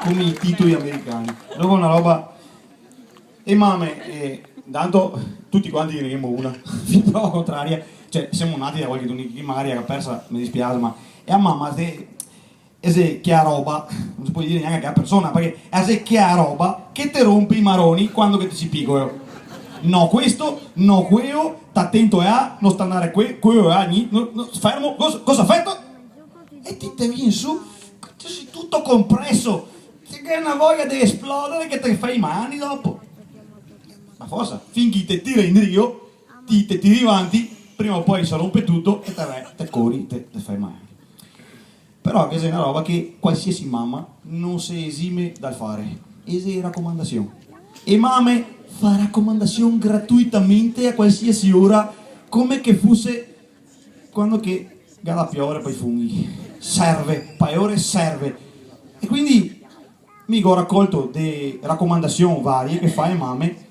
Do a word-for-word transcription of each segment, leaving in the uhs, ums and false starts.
come i titoli americani. Dopo na roba, e mame, eh, tanto tuti quanti ne ghemo una, fin prova contraria, cioè, semo nati da qualchedun che magari la ga persa, me dispiase, ma, e a mama xe, e xe chea roba, no se pol dir gnanca chea persona, parché e xe chea roba che te ronpe i maroni quando che te si picolo. No questo, no queo, sta tento a, no sta ndare que-, queo a, ni-, no, no, fermo, cos-, cosa feto? E ti te vien su, te si tuto compreso, te ghe na voia de esplodere che te fa i mani dopo. Ma forsa, finché te tira indrio, ti te tiri vanti, prima o poi se ronpe tuto e te re-, te cori, te, te fa i mani. Però questa xe na roba che qualsiasi mama no se esime dal fare. E xe racomandasion. E mame fa racomandasion gratuitamente a qualsiasi ora, come che fuse quando che ga da piovere pa i funghi. Serve, pa e ore serve. E quindi mi go racolto de racomandasion varie che fa e mame,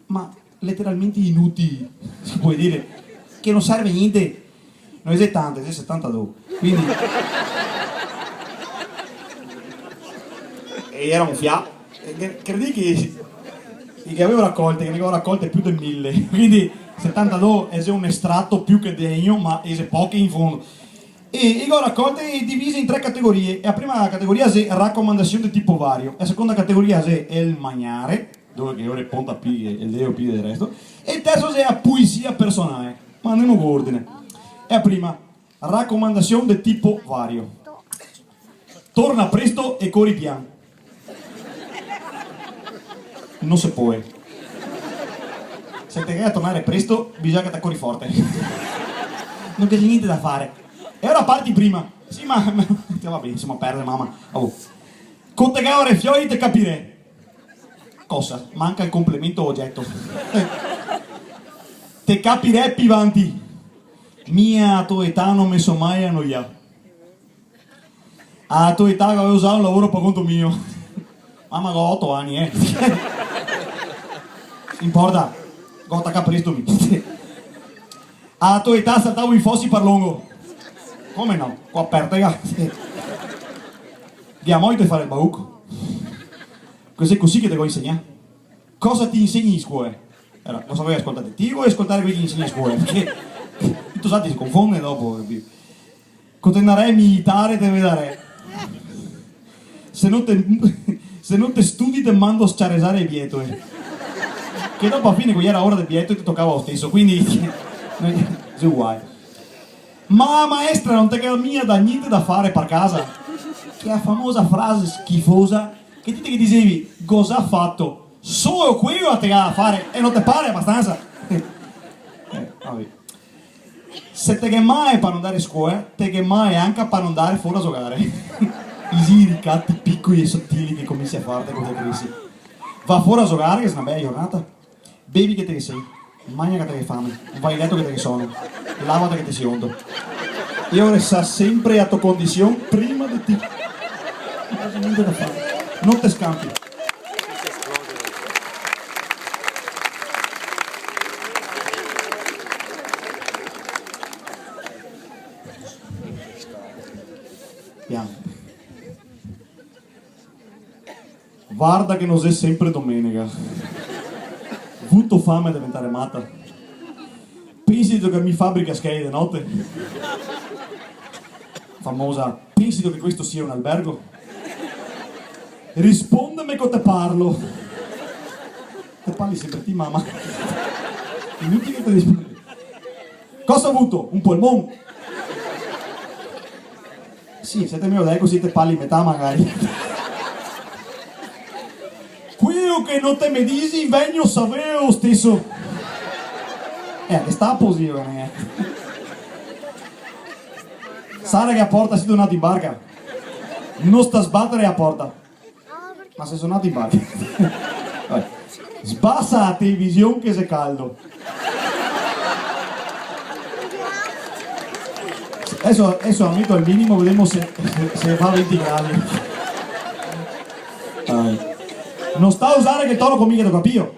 ma leteralmente inutili, se pol dire, che no serve gnente. No xe tante, xe setantadó. Quindi, e iera un fià. E cre-, credì che, che gavevo racolte, che ne go racolte pì de mile. Quindi setantadó xe un estrato pì che degno, ma xe poche in fondo. E, e go racolte e divise in tre categorie. E la prima categoria xe racomandasion de tipo vario. E la seconda categoria xe el magnare, dove che ora conta pì el deo pì del resto. E el terso xe la pulisia personale. Ma andemo co ordine. E la prima, racomandasion de tipo vario. Torna presto e cori pian. No se pol. Se te ghe da tornare presto, bisogna che te cori forte. No ghe xe gnente da fare. E ora parti prima. Sì, ma, ma, va ben, insoma, perde, mama. Oh. Co te gavare fioi te capirè. Cosa? Manca el complemento ogeto. Te capirè pì vanti. Mi a to età no me so mai anoià. A to età gavevo za un lavoro par conto mio. Mama, go oto ani, eh. Importa. Go tacà presto mi. A to età saltavo i fosi par longo. Come no? Co a pertega. Ghe ga moito de fare el bauco. Cos'è cusì che te go insegnà? Cosa te insegni in scuola? Alora, cosa voio scoltare? Ti voio scoltare quei che insegna in scuola? Parché tuto sa, te se confonde dopo, capìo? Co te ndarè militare te vedarè. Se no te, se no te studi te mando a sciaresare e bietole. Che dopo a fine, co iera ora de bietole, te tocava lo steso, quindi xe uguale. Ma maestra, no te ghe ga mia da gnente da fare par casa? Che xe la famosa frase schifosa che ti te ghe disevi: "Go za fato". Solo queo te ga da fare e no te pare abastansa? Eh, va ben. Se te ghe male par no ndare a scuola, te ghe male anca par no ndare fora a zogare. I xe i ricati picoli e sotili che cominsi a farte co te cresi. Va fora a zogare, che xe na bela giornata. Bevi che te ghe sen, magna che te ghe fame, va in leto che te ghe sono, lavate che te si ondo. E ora sa sempre a to condision prima de ti. No te ghe gnente da fare, no te scampi. Pian. Varda che no xe sempre domenega. Vuto fame a deventare mata? Pensito che mi fabrica schei de note? Famosa, pensito che questo sia un albergo? Rispondeme co te parlo. Te parli sempre ti, mama. Inutile che te rispondi. Cosa vuto? Un polmon? Sì, se te me lo dè cusì te pali metà magari. Queo che no te me disi, vegno saver lo steso. Eh, a Gestapo, sì, va ben. Sara che a porta, sito nato in barca. No sta sbatere a porta. Ma se so nato in barca. Vabbè. Sbasa la television che xe caldo. Deso, deso la meto al minimo, vedemo se, se, se fa venti gradi. Dai. No sta usare che tono co mi, che te capìo?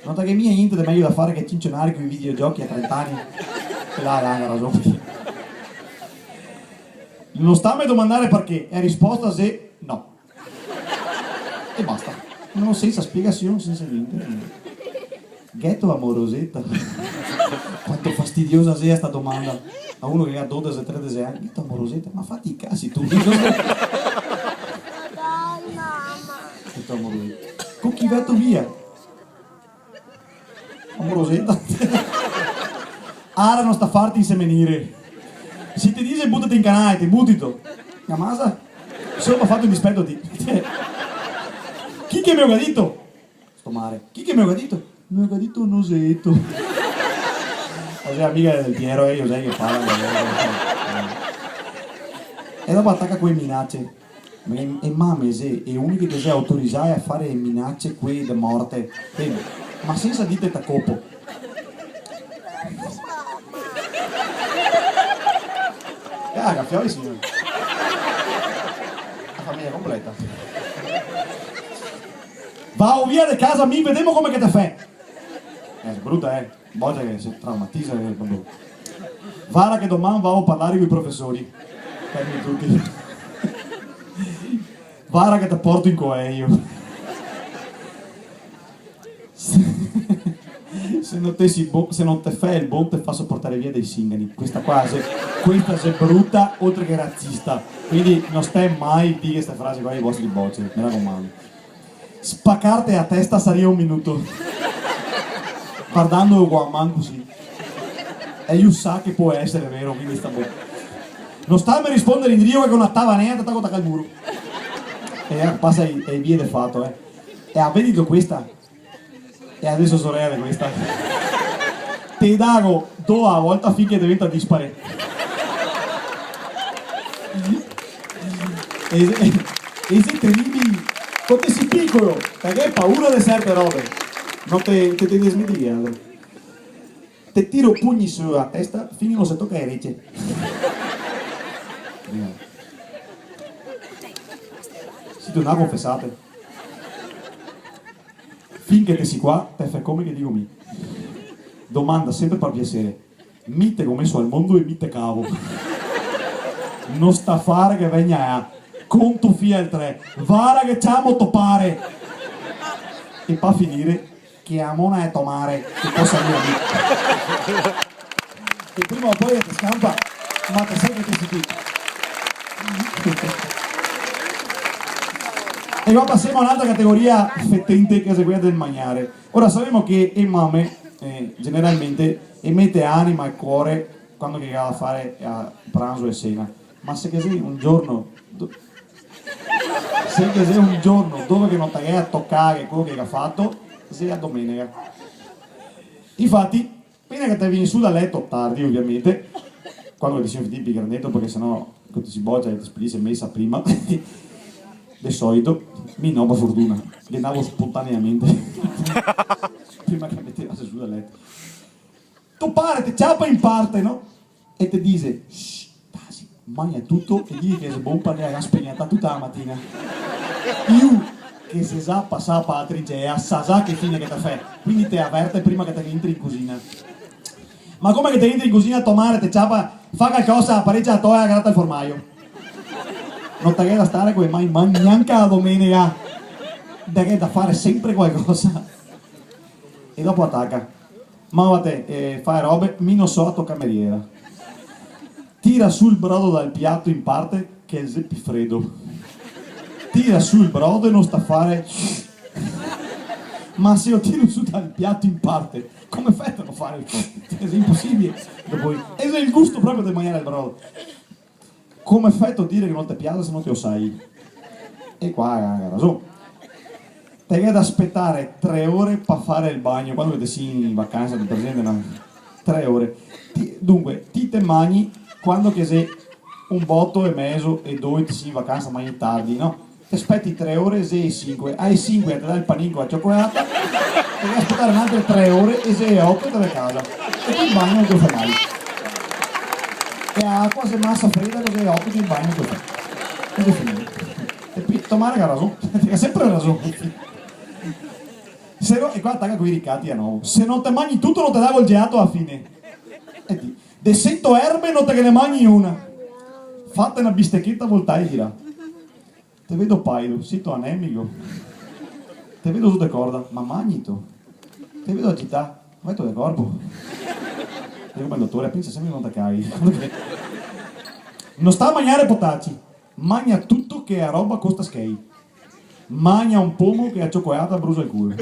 No te ghe mia gnente de mejo da fare che cincionare coi videogiochi a trenta ani. E là, là, ga rason. No stame domandare parché, e la risposta xe no. E basta. No, sensa spiegasion, sensa gnente. Gheto a moroseta? Quanto fastidiosa xe sta domanda. A uno che ga dodese, tredese ani, gheto a moroseta? Ma fate i casi tu. Dai, mama. Gheto a moroseta. Co chi veto via? A moroseta. Ara no sta farte insemenire. Se te dise butate in canale, te butito. Ga masa? Se no, fato un dispeto a ti. Chi che me lo ga dito? Sto mare. Chi che me lo ga dito? Me lo ga dito noseto. O sea, amiga del Piero, eh, io sai che parla. E dopo ataca co e minace. Ma e, e mame xe e uniche che xe autorizae a fare e minace, quee de morte. Bene, ma sensa dite ta copo. Eh, ah, ga fioi, signor. La fameja completa. Vao via de casa mi, vedemo come che te fè. Eh, xe bruta, eh. Bocia che se traumatiza, eh, quando... Vara che doman vao a parlare coi profesori. Fermi tuti. Vara che te porto in coejo. Se no te si bo-, se no te fè el bon, te faso portare via dai singani. Questa qua xe, questa xe bruta, oltre che razista. Quindi no stè mai dire ste frase qua ai vostri boce, me racomando. Spacarte a testa saria un minuto. Vardando co a man cusì. E lu sa che pol esare vero, quindi sta bon. No starme rispondare indrio che co na tavanea te taco tacà el muro. E, eh, pasa e, e via de fato, eh. E a vedito questa? E deso sorela de questa. Te dago do a volta finché deventa dispare. E, e, e xe teribile. Co te si picolo, parché te ghe paura de serte robe. No te, te, te desmedri, eh. Te tiro pugni su a testa fin che no se toca e rece. Sito na confesate. Fin che te si qua, te fè come che digo mi. Domanda sempre par piasere. Mi te go meso al mondo e mi te cavo. No sta fare che vegna a conto fin al tre. Vara che ciamo to pare. E pa finire, che a mona xe to mare, che posa dire mi. E prima o poi te scampa, ma te sè che te si ti. E qua pasemo a un'altra categoria fetente, che xe quela del magnare. Ora, savemo che e mame, eh, generalmente, e mete anima e cuore quando che ga da fare a pranzo e sena. Ma se ghe xe un giorno do-, se ghe xe un giorno dove che no te ghe da tocare quelo che ga fato, xe a domenega. Infati, pena che te vien su da leto, tardi ovviamente, quando che te si un fitin pì grandeto, parché se no, co te si bocia, te spedise mesa prima, de solito, mi no, par fortuna, che ndavo spontaneamente, prima che me tirase su da leto. To pare te ciapa in parte, no? E te dise: "Shh, tasi, magna tuto e dighe che xe bon parché la ga spegnatà tuta la matina." Lu, che xe za pasà pa la trincea, sa za che fine che te fè, quindi te averte prima che te entri in cusina. Ma come che te entri in cusina, to mare te ciapa: "Fa calcosa, aparecia la tola, grata el formaio." No te ghe da stare co le man in man gnanca la domenega. Te ghe da fare sempre qualcosa. E dopo ataca: "Ma va te, eh, fa le robe, mi no so a to cameriera. Tira su el brodo dal piato in parte, che xe pì fredo. Tira su el brodo e no sta fare." "Ma se lo tiro su dal piato in parte, come feto a no fare? Xe inposibile." Dopo, e xe el gusto proprio de magnare el brodo. "Come feto a dire che no te piaxe se no te lo sai?" E qua ga rason. Te ghe da spetare tre ore pa fare el bagno, quando che te si in vacansa, te presente, no? Tre ore. Ti, dunque, ti te magni quando che xe un boto e mezo e doi, te si in vacansa, magni tardi, no? Te speti tre ore, xe e sinque. A e sinque te dà el panin co la ciocolata, te deve spetare n'altre tre ore e xe e oto e te va casa. E ti el bagno no te lo fè mai. E l'acua xe masa freda, co xe e oto che el bagno no te lo fè. Cusì xe finìo. E po to mare ga rason. Ga sempre rason. Se no, e qua taca coi ricati a novo. "Se no te magni tuto, no te dago el gelato a la fine." E ti: "De sento erbe no te ghe ne magni una. Fate na bistecheta, voltà e girà." Te vedo palido, sito anemico? Te vedo su de corda, ma magnito? Te vedo agità, ma te de corpo? Digo, ma el dotore, pensa sempre quando te caghi. No sta a magnare potaci, magna tuto che a roba costa schei. Magna un pomo che a ciocolata brusa el culo.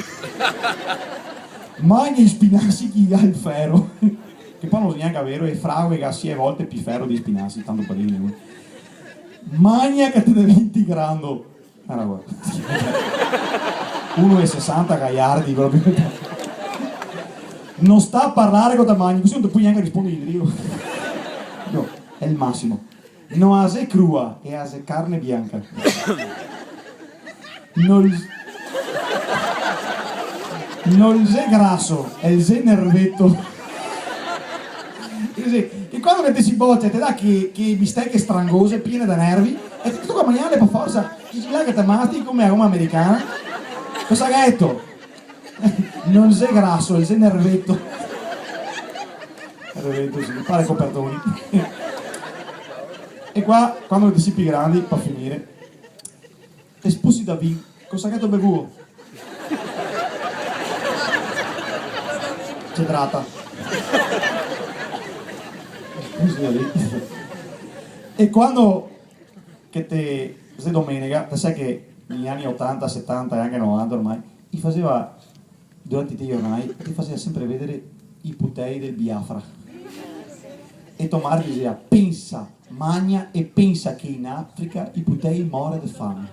Magna i spinasi che ga el fero. Che po no xe gnanca vero, e fragoe che ga sie volte pi fero dei spinasi, tanto par dire. Magna che te deventi grando. Ara, varda. Uno e sesanta gaiardi, proprio. No sta a parlare co te magni, cusì no te pol gnanca rispondere indrio. No, xe el masimo. No a xe crua, e a xe carne bianca. No l-, no l xe graso, el xe nerveto. Cusì, e quando che te si bocia, te dà che, che bisteche strangose, piene de nervi, e te toca magnarle par forsa. Ti si là che te masti come a goma americana. Cosa gheto? No xe graso, xe nerveto. Nerveto, sì, pare copertoni. E qua, quando te si pi grandi, par finire, te spusi da vin. Cosa gheto bevuo? Cedrata. Spusi da vin. E quando che te, xe domenega, te sa che negli ani otanta, setanta e anca novanta ormai, i faseva, durante i telegiornai, i faseva sempre vedere i putei del Biafra. E to mare dixea: "Pensa, magna e pensa che in Africa i putei more de fame."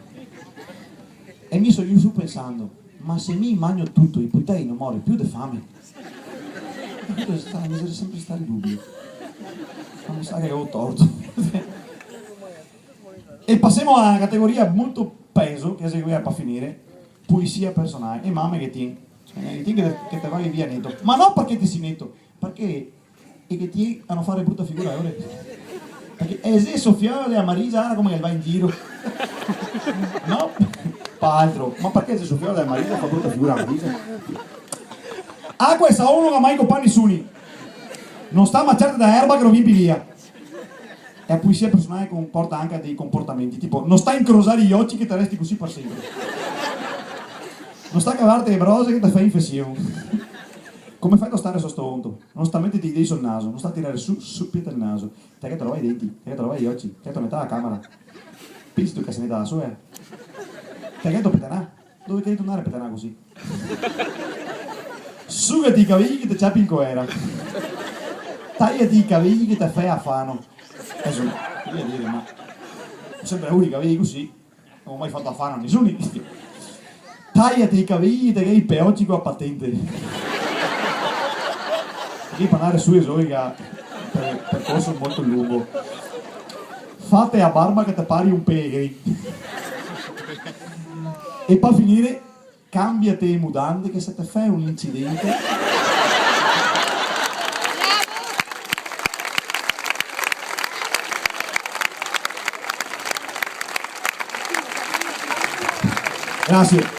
E mi so gnù su pensando: "Ma se mi magno tuto, i putei no more più de fame?" E mi so, mi xe sempre stà el dubio. Ma mi sa che gavevo torto. E pasemo a na categoria molto peso, che xe quela par finire, pulisia personale. E mame che tien, eh, che tien che te, che te vaghi via neto. Ma no parché te si neto, parché e che tien a no fare bruta figura, eh, ora. Parché e xe so fiola dea Marisa, ara come che va in giro. No? Par altro. Ma parché xe so fiola dea Marisa fa bruta figura a Marisa? Acua e saon no ga mai copà nisuni. No sta a maciarte da erba che no vien pi via. E a pulisia personale comporta anca dei comportamenti, tipo, no sta incrosare i oci che te resti cusì par sempre. No sta cavarte le brose che te fa infesion. Come feto a stare so sto onto? No sta meterte i dei sul naso, no sta tirare su, su, pì el naso. Te gheto lavà i denti, te gheto lavà i oci, te gheto netà a camera. Pensi ti che se neta da sola? Te gheto petanà? Dove te gheto ndare a petanà cusì? Sugate i cavei che te ciapi in coera. Taiate i cavei che te fè afano. Deso, vojo dire, ma go sempre avuo i cavei cusì, no go mai fato afano a nisuni. Taiate i cavei che te ghè i peoci co a patente. Parché par ndare su e zo i ga par-, percorso molto lungo. Fate a barba che te pari un pelegrin. E par finire, cambiate e mudande che se te fè un incidente. Grazie.